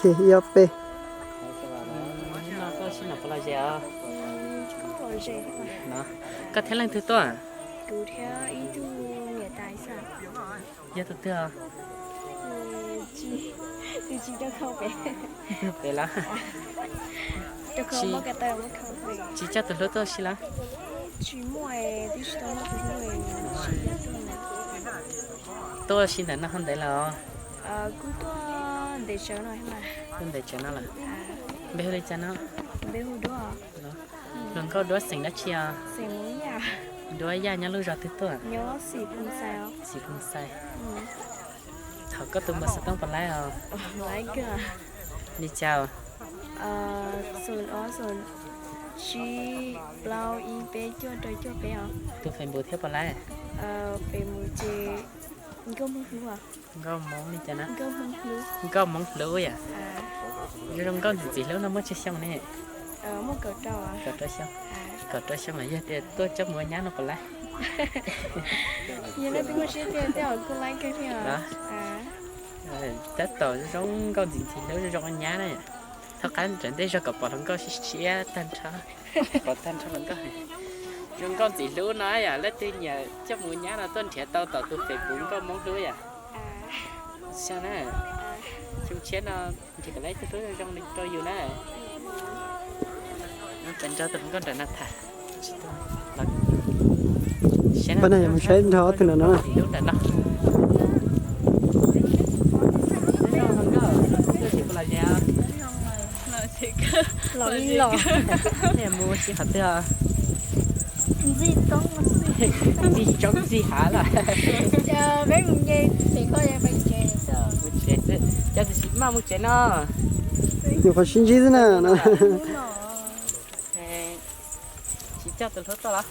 Ces ib ob peb. Koj thiab leej twg tuaj? Yog tus twg os? Tus pem los? Tsis coj tus hlub tuaj si los? Tuaj si ntawm no ho ntev los? Tuaj ntev tsawv no lawm. Npe hu li cas no? Hluas nkauj Duab xeem dab tsi os? Duab Yaj nyob lub zos twg tuaj? Xis Phoos Xais. Thov koj tus npawb xov tooj puas laib os? Li cas? Tus Facebook thiab puas laib? Nkauj Hmoob li cas na? Nkauj Hmoob Hlub yom. Zoo nkauj ntxim ntxim hlub no muaj tsawg xyoo ne? Kaum rau xyoo. Kaum rau xyoo los yog tias tuaj coj mus ua nyab no puas laib? Tab tom zoo nkauj ntxim ntxim hlub zoo zoo ua nyab na. Thaum qab ntawm ntej zog kom pom hluas nkauj siab siab tag nrho. Pom tag nrho hluas nkauj. Zoo nkauj ntxim hlub no yom, leej twg nyiam coj mus ua nyab no tuaj nrhiav tau tom tus Facebook Nkauj Hmoob Hlub yom. Xyoo na, xyoo tshiab no nrhiav kom lawv ib tug hlub zoo zoo li rau yus na. Peb nrog tus hluas nkauj nram no tham. Pab no yog mus saib nrog ob tug nram no. Mus ua si qhov twg? Ntxi toob ntxi hav lawm. Mus tsev xwb, cas tsis maj mus tsev no? Nyuam qhuav sib ntsib xwb na. Tsis coj tus hlub tuaj los?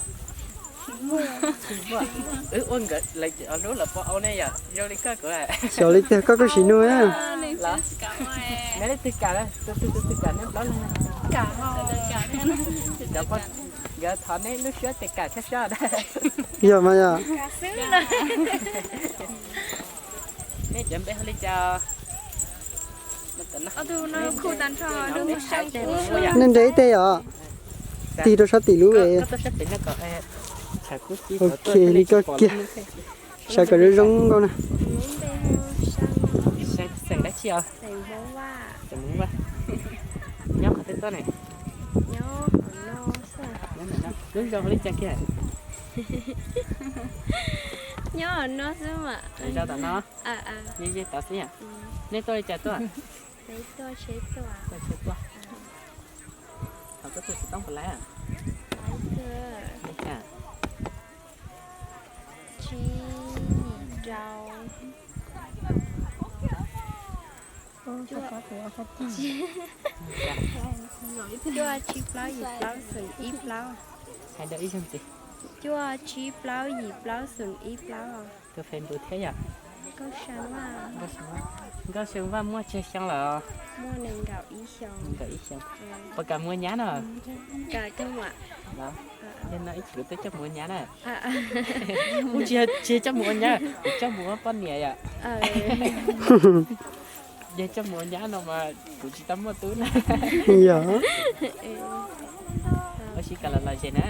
Wb ua nkawd hlub lawv pov au ne yom, zoo li koj kuv. Xyov li tiag koj kuj sim nug na. Neb leej twg kam, tus twg tus twg kam neb plaub leeg na. Nkawd thov neb lub suab tes kam thiab sab. Yog mas yog. Neb cov npe hu li cas? Nej nres ib teg os. Tig rau sab tim lub. Ok, li koj kiag. Saib kom zoo zoo nkauj na. Xeem dab tsi os? Xeem Hmoob Vaj. Nyob qhov twg tuaj ne? Lub zos hu li cas kiag? Nyob no xwb mas. Zos tom no. Ze ze tod xwb yom. Nej tuaj li cas tuaj? Tuaj tsheb tuaj. Thov koj tus xov tooj puas laib? Li cas? Tsib yim rau, cuaj tsib plaub yim plaub xoom ib plaub. Hais rau ib zaug ntxiv. Cuaj tsib plaub yim plaub xoom ib plaub. Tus Facebook thiab yom? Nkauj Xeem Vaj. Nkauj Xeem Vaj muaj tsawg xyoo lawm? Muaj nees nkaum ib xyoos. Nees nkaum ib xyoos. Puas kam mus ua nyab no? Kam kawg mas. Yog no ib chim kuv tuaj coj mus ua nyab na. Kuv tsis, tsis coj mus ua nyab, kuv coj mus ua poj niam yom. Yog coj mus ua nyab no mas kuv tsis tau muaj tub na. Yog. Ua si kam los los ze na.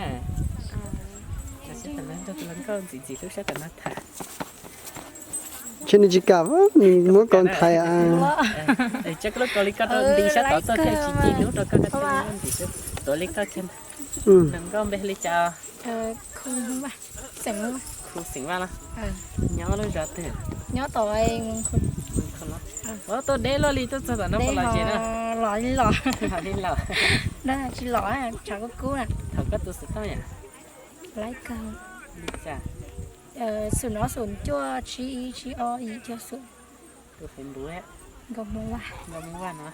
Los sib tham nrog tus hluas nkauj ntxim ntxim hlub sab tom no tham. Ntshe nws tsis kam, nws muab kaus nthaiv. Coj lub kaus li koj rau nti sab tod tuaj thiaj tsis cim hnub rau koj, tuav li koj kiag. Hluas nkauj npe li cas? Khu Xeem Vaj los? Nyob lub zos twg? Nyob tom Ua tuaj deb luaj li tuaj txog tom no puas los ze na? Los li los. Los li los. Tsis los, tshav kub kub na. Thov koj tus xov tooj yom. Laib kawg. Li cas? Xoom no xoom cuaj tsib ib tsib ob yim cuaj xoom. Tus Facebook. Nkauj Hmoob Vaj. Nkauj Hmoob Vaj no.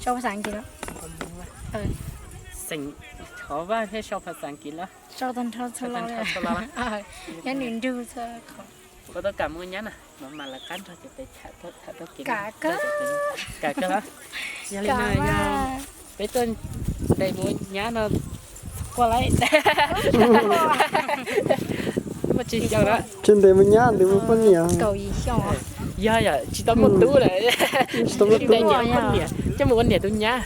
Sau phas xas Askiv los? Xeem Hmoob Vaj thiab sau phas xas Askiv los? Sau tag nrho txhua lo. Nyob nws nrug txhua qhov. Puas tau kam mus nyab na? Mam mam lawv qab nrog cov pem tham tau kev. Kam kawg. Yog li no yog peb tuaj ntes mus nyab no quaj laib. Muaj tsawg xyoo lawm? Tsis ntes mus nyab ntes mus poj niam. Kaum yim xyoo. Yog yom, tsis tau muaj tub lawm. Tsis tau muaj tub. Coj mus ua niam tus nyab.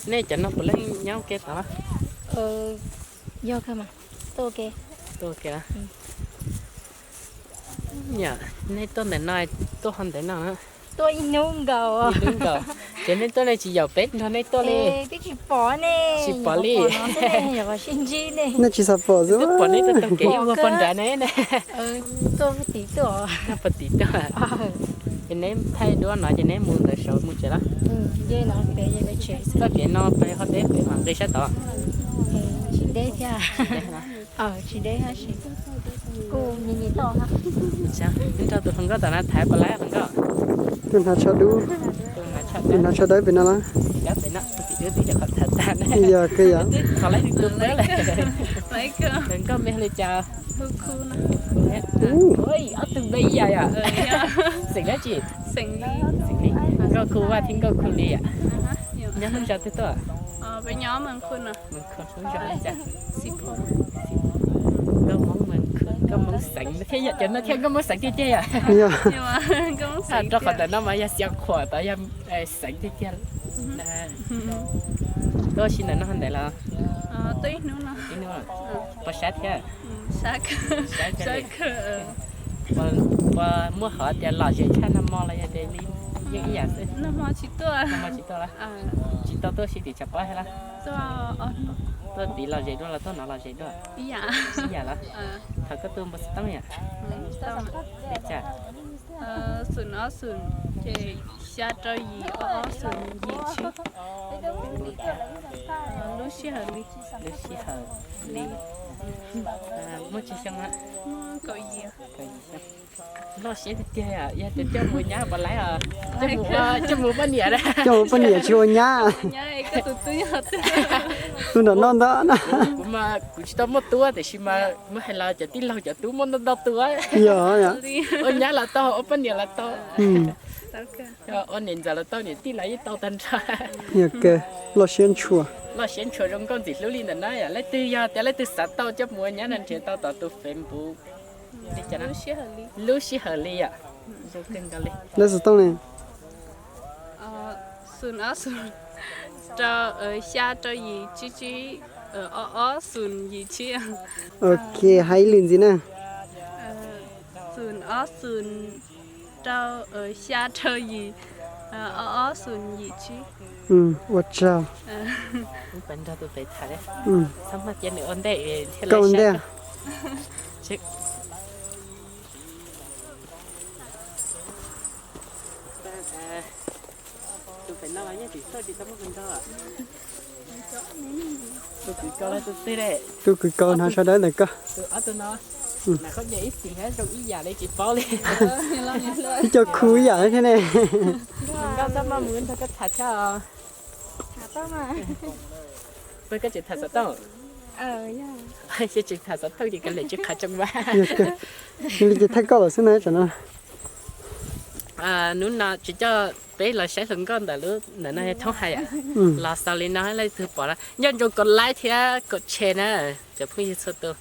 Nej cov no puav leej nyob ua ke tod? Tuaj ua ke. Nej tuaj ntawm no, tuaj ho ntawm no? Ib hnub nkaus. Ces nej tuaj nej tsis yaum peb nrog nej tuaj li? Tsis pom li. Nej tsis xav pom xwb. Twb pom nej tuaj taug kev ua poj nrad ne. Tuaj pem tid tuaj. Ces neb thaij duab no ces neb mus ntawm saud mus tsev lawm. Txoj kev no pem hov teb pem mam nqis sab tod. Tsis deb thiab. Tsis deb thiab. Nrog tus hluas nkauj tom no thaiv puas laib hluas nkauj? Tus hnav tsho dub. Tus hnav tsho dawb pem no los? Yog kawg yom. Hluas nkauj me li cas? Ob tug npe ib yam yom. Xeem dab tsi? Nkauj Khu Vaj thiab Nkauj Khu Lis yom. Nyob lub zos twg tuaj? Nkauj Hmoob Khu, Nkauj Hmoob xeev thiab yom, cov no thiaj Nkauj Hmoob xeev tiag tiag yom. Rau qhov ntawm no mas yog Xia Khuam tod yog xeev tiag tiag. Tuaj ua si ntawm no ntawd los? Ib hnub, puas sab thiab? Puas muaj qhov tias lom zem tshaj nag hmo los yog tias li yeej ib yam xwb? Nag hmo tsis tuaj. Tsis tau tuaj ua si tim Tshav Pob thiab los? Tuaj tid lom zem dua los tuaj no lom zem dua? Ib yam los? Thaum koj tuaj npau xov tooj yom? Li cas? Xoom ob xoom, ces xya rau yim, ob ob xoom yim tsib. Lub sij hawm li? Lub sij hawm li? Muaj tsawg xyoo? Kaum yim. Loj siab tiag tiag, yog tias coj mus ua nyab puas laib os? Coj mus ua poj niam, coj mus ua poj niam tsis ua nyab. Tus nram no ntag. Kuv mas kuv tsis tau muaj tub tiam sis mas muab hais los cov tij laug cov tub muaj ntau ntau tus. Yog, ua nyab los tau, ua poj niam los tau, ua niam ntxawm los tau, niam tij los yeej tau tag nrho. Yog kawg, loj siab ntshua. Loj siab ntshua zoo nkauj ntxim hlub li ntawm no yom. Leej twg yog tias leej twg xav tau coj mus ua nyab no nrhiav tau tom tus Facebook. Lub sij hawm li yom. Lub xov tooj ne? Xoom ob xoom, rau, xya rau yim tsib tsib, ob ob xoom yim tsib. Ok, hais ib lwm ntxiv na. Xoom ob xoom, rau, xya rau yim, ob ob xoom yim tsib. Ua tsaug. Txhob maj cia nws ua ntej thiaj li saib. Tus pem no los yeej tsis txawj tsis tau muaj hluas nraug. Tus kwv Kaus los tus twg ne? Tus kwv Kaus hnav tsho dawb ntawm koj. Tus ob tug no, hnav khaub ncaws ib xim thiab zoo ib yam li tsis paub li. Ib co khu ib yam thiab ne. Nkauj, txhob maj mus nrog koj tham thiab os. Peb koj tseem tham xov tooj? Tseem tham xov tooj ces koj lem tsis qhav tsoo mas. Li ces thaij koj lawm xwb na tsam no. Hnub no tsis coj peb los saib hluas nkauj ntawm lub ntawm no thoob hais, los xaus li no, leej twg pom los nco ntsoov kom like thiab kom share na, cov phooj ywg txhua tus.